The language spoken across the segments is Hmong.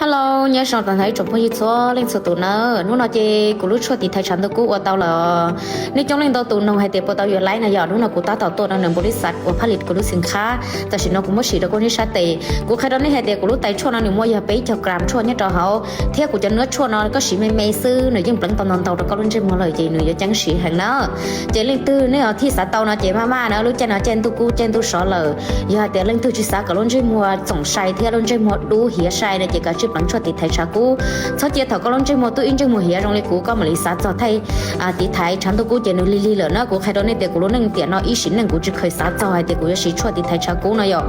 Hello, nyob zoo tag nrho ib tsoom phooj ywg txhua leej txhua tus na. Hnub no ces kuv lub tshuaj tiv thaiv tshav ntuj kub ua tau lawm. Nej coob leej ntau tus nug hais tias puas tau yuav laib na yog. Hnub no kuv tab tom tuaj rau nws npau li xav ua phaj lis kuv lub xim qhab. Tam sim no kuv muab sim rau koj nej saib tes. Kuv qhia rau nej hais tias kuv lub tais tshuaj no nws muaj yog peb caug gram tshuaj nyob rau hauv, thiab kuv cov nuab tshuaj no koj siv me me xwb nws yeej pleev tau ntau ntau rau koj lub ntsej muag lawm ces nws yuav ceeb siv heev na. Ces leej twg nej ho thiaj xav tau no ces maj maj na, lub caij no caij ntuj kub caij ntuj sov lawm. Yog hais tias leej twg tsis xav kom lub ntsej muag txoom sai thiab lub ntsej muag dub hiav sai no ces kav tsij pleev tshuaj tiv thaiv tshav kub. Txhob cia thaum koj lub ntsej muag tub ib ntsej muag hiav zoo li kuv koj mam li xav txog thaij tiv thaiv tshav ntuj kub ces nws lig lig lawm na. Kuv qhia rau nej tias kuv lub neej tiam no ib sim neej kuv tsis kheev xav txog hais tias kuv yuav siv tshuaj tiv thaiv tshav kub no yom.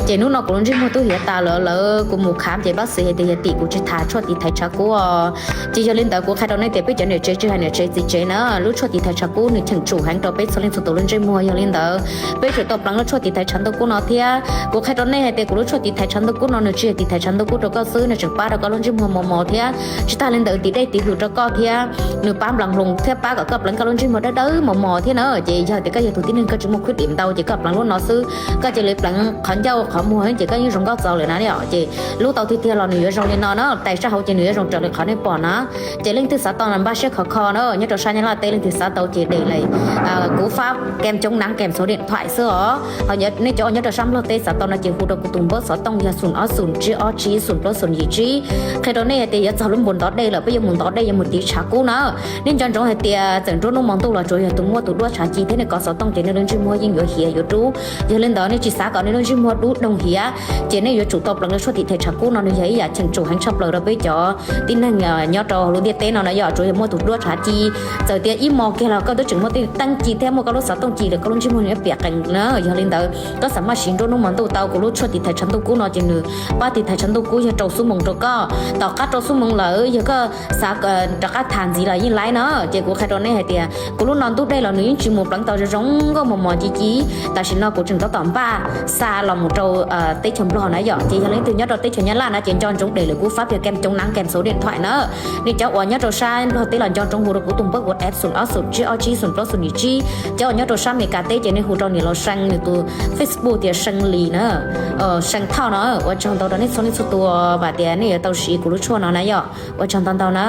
Ces hnub no kuv lub ntsej muag tub hiav tas lawm, lawv kuv mus kham ces pab xwv hais tias yog tim kuv tsis tham tshuaj tiv thaiv tshav kub os. Ces yog li ntawd kuv qhia rau nej tias peb cov niam tsev tsis hais niam tsev txiv tsev na, lub tshuaj tiv thaiv tshav kub nws cheem tsum heev rau peb txhua leej txhua tus lub ntsej muag. Yog li ntawd peb tsum tau pleev lub tshuaj tiv thaiv tshav ntuj kub no thiab. Kuv qhia rau nej hais tias kuv lub tshuaj tiv thaiv tshav ntuj kub no nws tsis yog tiv thaiv tshav ntuj kub rau koj xwb, nws tseem pab rau koj lub ntsej muag mos mos thiab. Tsis tag li ntawd tiv dej tiv hws rau koj thiab, nws pab nplas nploos thiab pab kom koj pleev koj lub ntsej muag dawb dawb mos mos thiab na. Ces yog tias koj yog tus tib neeg koj tsis muaj khwb dim ntau ces koj pleev lub no xwb, koj cia li pleev qhov ncauj qhov muag ces koj yeej zoo nkauj txaus lawm na yom. Ces lub tau tiag tiag los nws yuav zoo li no na, tais sab hauv ces nws yuav zoo raws li qhov nej pom na. Ces leej twg xav tau no npaj siab khov kho na, nyob rau sab Nyab Laj teb leej twg xav tau ces de lawm. Kuv fab kem coob nav kem số điện thoại xwb os. Nej cov uas nyob rau sab Nplog teb xav tau no ces hu rau kuv tus npawb xov tooj yog xoom ob xoom tsib ob tsib xoom plaub xoom yim tsib. Qhia rau nej hais tias yuav txog lub npus ntov dej lawm, peb yuav mus ntov dej yuav mus tiv tshav kub na. Nej nco ntsoov hais tias txawm nruab hnub hmo ntuj los tsuav yog tus muaj tus duab tshav ci thiab nej kov xov tooj ces nej lub ntsej muag yeej yuav hiav yuav dub. Yog li ntawd nej tsis xav kom nej lub ntsej muag dub doog hiav ces nej yuav tsum tau pleev lub tshuaj tiv thaiv tshav kub no, nws yog ib yam cheem tsum heev tshaj plaws rau peb cov tib neeg nyob rau lub ntiaj teb no na yom. Tsuav yog muaj tus duab tshav ci, txawm tias ib hmos kiag los koj twb tseem muaj tej teeb ci thiab muaj koj lub xov tooj ci lawm, koj lub ntsej muag nws yuav piam qees na. Yog li ntawd koj xav maj siv nruab hnub hmo ntuj tau kuv lub tshuaj tiv thaiv tshav ntuj kub no ces nws pab tiv thaiv tshav ntuj kub yog rau xuab moos rau koj. Tom qab rau xuab moos lawm yog koj xav rov qab tham ntxiv los yeej laib na. Ces kuv qhia rau nej hais tias kuv lub no ntub dej los nws yeej tsis mus pleev tau zoo zoo nkauj mos mos ci ci. Tam sim no kuv tseem tab tom npaj xa los mus rau teb chaws Nplog na yom. Ces yog leej twg nyob rau teb chaws Nyab Laj na ces nco ntsoov de lawm, kuv fab yog kem coob nav kem số điện thoại na. Nej cov uas nyob rau sab Nplog teb los nco ntsoov hu rau kuv tus npawb WhatsApp xoom ob xoom tsib ob tsib xoom plaub xoom yim tsib. Cov uas nyob rau sab Amelikas teb ces nej hu rau niam laus See nws tus Facebook tias See Lis na, See Thoj no. Ua tsaug ntau rau nej txhua leej txhua tus, vam tias nej yuav tau siv kuv lub tshuaj no na yom. Ua tsaug ntau ntau na.